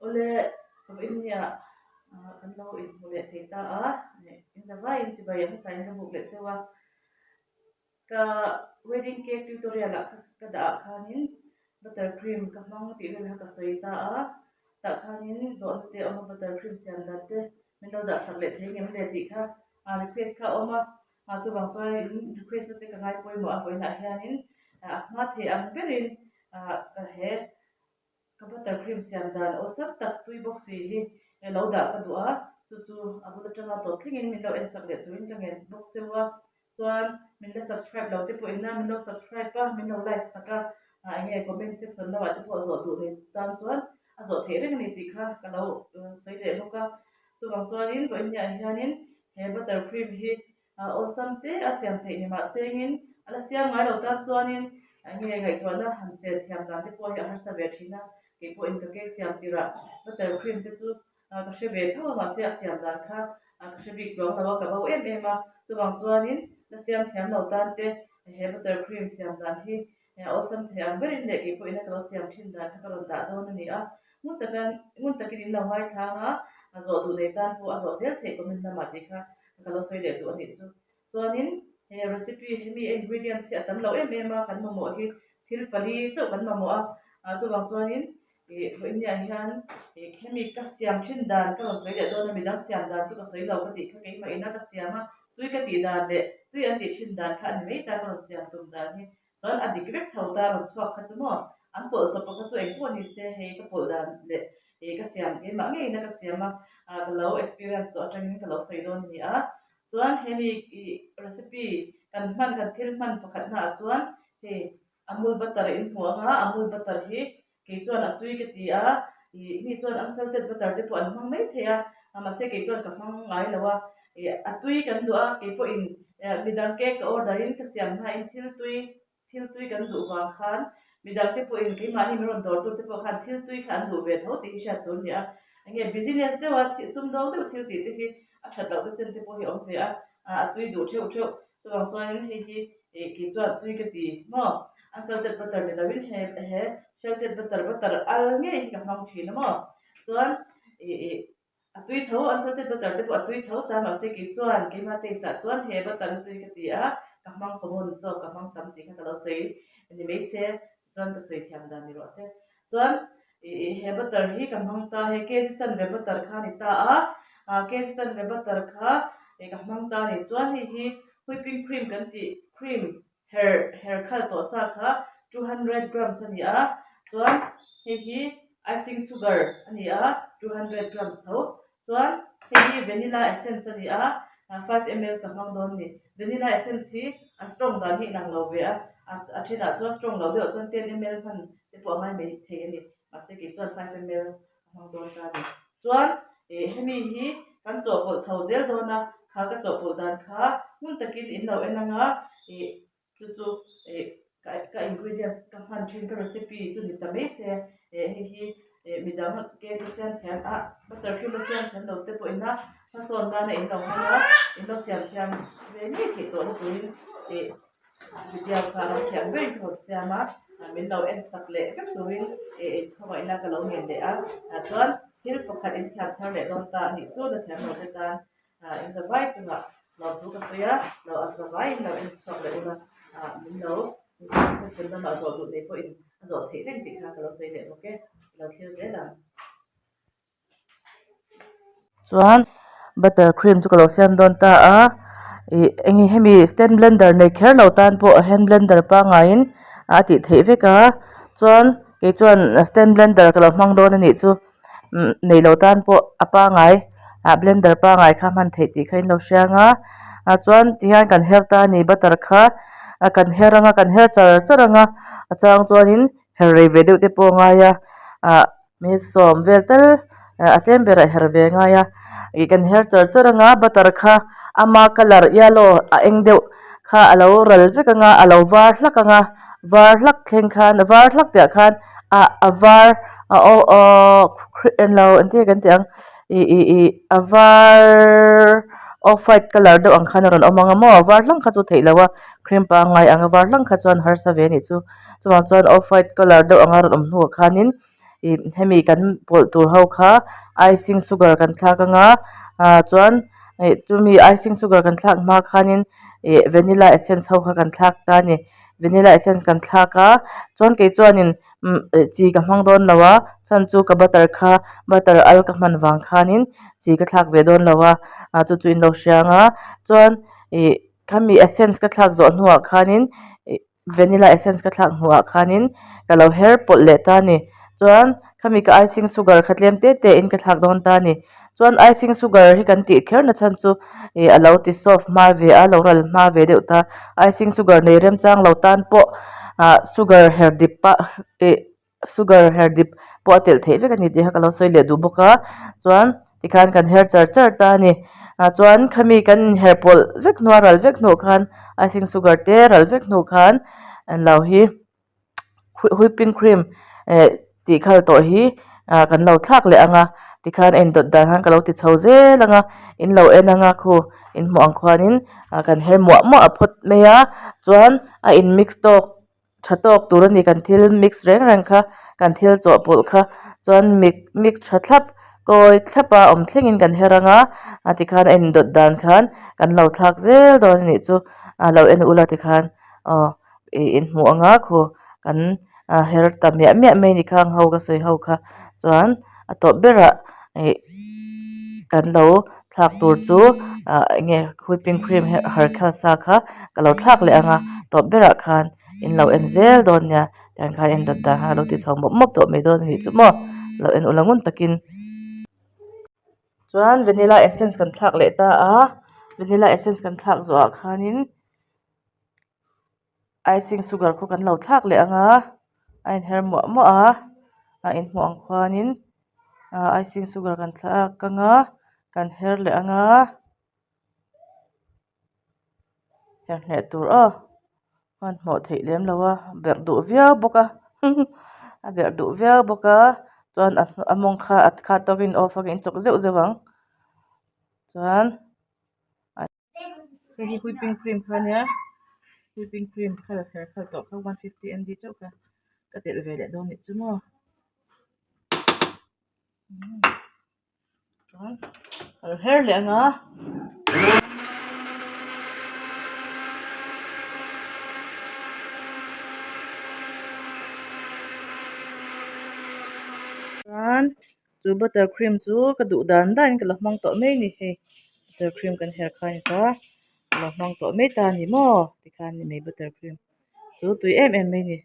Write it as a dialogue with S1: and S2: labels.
S1: Awle, vawiin nia kan lo inhmu leh thei ta a, inzavaiin chibai a hmasain ka buk leh cheu a. Ka wedding cake tutorial ah ka dah ah khanin butter cream ka hmang tih vel kha ka sawi ta a, tah khanin zawhna te a awm a butter cream siam dan te min lo dah sak leh thei ngem le tih kha request kha a awm a, chuvang chuan in request na te ka ngai pawimawh a vawiinah hianin a hma thei ang berin ka he Ka butter cream siam dan awlsam tak tui bawk si hi lo dah ka duh a, chu chu a bul atanga tawp thlengin min lo en sak leh turin ka ngen bawk cheu a, chuan min la subscribe lo te pawhin a min lo subscribe a, min lo like sak a, eng nge comment section lamah te pawh zawh duh nei tan chuan a zawh theih reng a ni tih kha ka lo sawi leh bawk a, chuvang chuanin vawiin hianin he butter cream hi A awlsam te a siam theih ni mah sengin a la siam ngai lo tan chuanin enge ngaihtuahna han sel thiam dan te pawh hi a harsa ve thin a, kei pawhin ka cake siam tirah butter cream te chu ka hre ve tho a mahse a siam dan kha ka hre bik chuang lo a, ka bo em em a, chuvang chuanin la siam thiam lo tan te he butter cream siam dan hi awlsam thei ang berin leh kei pawhin a ka lo siam thin dan kha ka rawn dah dawn a ni a, ngun taka ngun takin in lo ngaithlang a, a zawh duh nei tan pawh a zawh zel theih comment lamah tih kha Ka lo sawi leh duh a nih chu. Chuanin he recipe hemi ingredients hi a tam lo em em a, kan mamawh hi thil pali chauh kan mamawh a, chuvang chuanin ih vawiin hian ih hemi ka siam thin dan ka rawn sawi leh dawn a, midang siam dan chu ka sawi lo ka tih kha keimah ina ka siam a, tui ka tih dan leh tui an tih thin dan kha a ni mai ta ka rawn siam tum dan hi. Chuan a dik vek tho ta rawn chhuak kha chu maw? An pawlh sawpa kha chu engpawh ni se hei ka pawlh dan leh ih ka siam keimah ngeiin a ka siam a, ka lo experience tawh atangin ka lo sawi dawn a ni a. Chuan hemi ih recipe kan hman kan thil hman pakhat hnaah chuan hei Amul butter in hmu ang a, Amul butter hi Kei chuan a tui ka ti a, ih mi chuan unsalted butter te pawh an hmang mai thei a, mahse kei chuan ka hmang ngai lo a, ih a tui kan duh a, kei pawhin midang cake ka order in ka siam hnain thil tui thil tui kan duh vang khan midang te pawhin keimahni min rawn dawr tur te pawh khan thil tui kha an duh ve tho tih hi hriat tur a ni a, enge business deuh a sumdawng deuh thil tih te hi a that loh te chen te pawh hi a awm ve a, a tui duh theuh theuh. Chuvang chuanin hei hi ih kei chuan tui ka ti maw? Unsalted butter ni loin he he salted butter butter al ngei hi ka hmang thin a maw? Chuan ih ih a tui tho unsalted butter te pawh a tui tho ta mahse kei chuan keimah taste ah chuan he butter hi tui ka ti a, ka hmang common zawk ka hmang tam tih kha ka lo sawi ni mai se chuan ka sawi thiam dan ni rawh se. Chuan ih he butter hi ka hmang ta hei kg chanve butter kha a ni ta a, ah kg chanve butter kha ih ka hmang ta a ni. Chuan hei hi whipping cream kan tih cream her her khal tawh sa kha 200 grams a ni a, chuan hei hi icing sugar a ni a 200 grams tho. Chuan hei hi vanilla essence a ni a, 5 ml ka hmang dawn a ni. Vanilla essence hi a strong dan hi inang lo ve a, a thenah chuan strong lo deuh chuan 10 ml hman te pawh a ngai mai thei a ni. Mahse kei chuan 5 ml a hmang dawn ta a ni. Chuan ih hemi hi kan chawhpawlh chho zel dawn a, kha ka chawhpawlh dan kha hmun takin in lo en ang a, ih Chu chu eh ka ka ingredients ka hman thin ka recipe chu ni ta mai se eh hei hi eh midang cake a siam thiam a butter cream a siam thiam lo te pawh ina hmasawn nana in lo hmang a in lo siam thiam ve ngei theih tawh na turin eh video kha ram thiam ber in ka rawn siam a min lo en sak leh vek turin eh khawngaihna ka lo ngen leh a tah chuan thil pakhat in thiam thar leh dawn ta a nih chu na thiam lo te tan. In zavai chungah lawmthu ka sawi a, lo a zavaiin lo en chhuak leh ula, min lo section lamah zawh duh nei pawhin a zawh theih reng tih kha ka lo sawi leh bawk e, i lo thlir zel ang.
S2: Chuan butter cream chu ka lo siam dawn ta a, ih eng hemi stand blender nei kher lo tan pawh hand blender pangaiin a tih theih vek a, chuan kei chuan stand blender ka lo hmang dawn a nih chu. Nei lo tan pawh a pangai ah blender pangai kha hman theih tih kha in lo hria ang a ah chuan tihian kan her ta a ni butter kha kan her ang a kan her char char ang a a chang chuanin her rei ve deuh te pawh a ngai a ah minute sawm vel tal a tlem berah her ve a ngai a ih kan her char char ang a butter kha ama colour yellow a eng deuh kha a lo ral vek ang a a lo var hlak ang a var hlak thleng khan a var hlak tih ah khan ah a var a aw aw englo engtin nge kan tih ang ih ih ih a var off white colour deuh ang khan a rawn awm ang a maw a var hlang kha chu theih loh a cream pangngai ang a var hlang kha chuan harsa ve a nih chu chuvang chuan off white colour deuh anga rawn awm hnuah khanin. Ih hemi kan pawlh tur ho kha icing sugar kan thlak anga ah chuan ih chumi icing sugar kan thlak hma khanin ih vanilla essence ho kha kan thlak ta a ni vanilla essence kan thlak a chuan kei chuanin umm chi ka hmang dawn lo a chhan chu ka butter kha butter al ka hman vang khanin chi ka thlak ve dawn lo a ah chu chu in lo hria ang a chuan ih khami essence ka thlak zawh hnuah khanin ih. Vanilla essence ka thlak hnuah khanin ka lo her pawlh leh ta a ni. Chuan khami ka icing sugar kha tlem te te in ka thlak dawn ta a ni. Chuan icing sugar hi kan tih kher na chhan chu ih a lo ti soft hma ve a, lo ral hma ve deuh ta. Icing sugar nei remchang lo tan pawh ah sugar her dip pah ih sugar her dip pawh a telh theih vek a ni tih kha ka lo sawi leh duh bawk a chuan tikhan kan her char char ta a ni ah chuan khami kan inher pawlh vek hnuah ral vek hnuah khan icing sugar te ral vek hnuah khan an lo hi whipping cream eh tih khal tawh hi ah kan lo thlak leh ang a tikhan a indawt dan khan ka lo ti chho zel ang a in lo en ang a khu in hmuh ang khuanin ah kan her muah muah phawt mai a chuan a in mix tawk. Tha tawk tur a ni kan thil mix reng reng kha kan thil chawhpawlh kha chuan mix mix tha thlap kawi thlap a awm thlengin kan her ang a a tikhan a indawt dan khan kan lo thlak zel dawn a nih chu a lo en ula tikhan aw ih inhmuh ang a khu kan her ta miah miah mai a ni khang ho ka sawi ho kha chuan a tawp berah ih kan lo thlak tur chu ah eng nge whipping cream har khal sa kha ka lo thlak leh ang a tawp berah khan in lo en zel dawn nia tiang khan en dat dan khan a lo ti chho mawp mawp tawh mai dawn a nih chu maw lo en ula ngun takin chuan vanilla essence kan thlak leh ta a vanilla essence kan thlak zawhah khanin. Icing sugar khu kan lo thlak leh ang a a inher muah muah a a inhmuh ang khuanin ah icing sugar kan thlak ang a kan her leh ang a her hneh tur aw hmanhmawh theih lem lo a berh duh viau bawk a a berh duh viau bawk a chuan a mawng kha a khat tawkin off a in chawk zeuh zeuh ang chuan. Hei hi whipping cream kha ania whipping cream khal her khal tawh kha 150 mg chauh kha ka telh ve leh dawn anih chu maw chuan ka lo her leh ang a. Chuan Chu butter cream chu ka duh dan dan in ka lo hmang tawh mai a ni hei butter cream kan her kha a ni ta ka lo hmang tawh mai ta a ni maw tikhan ni mai butter cream chu tui em em mai a ni.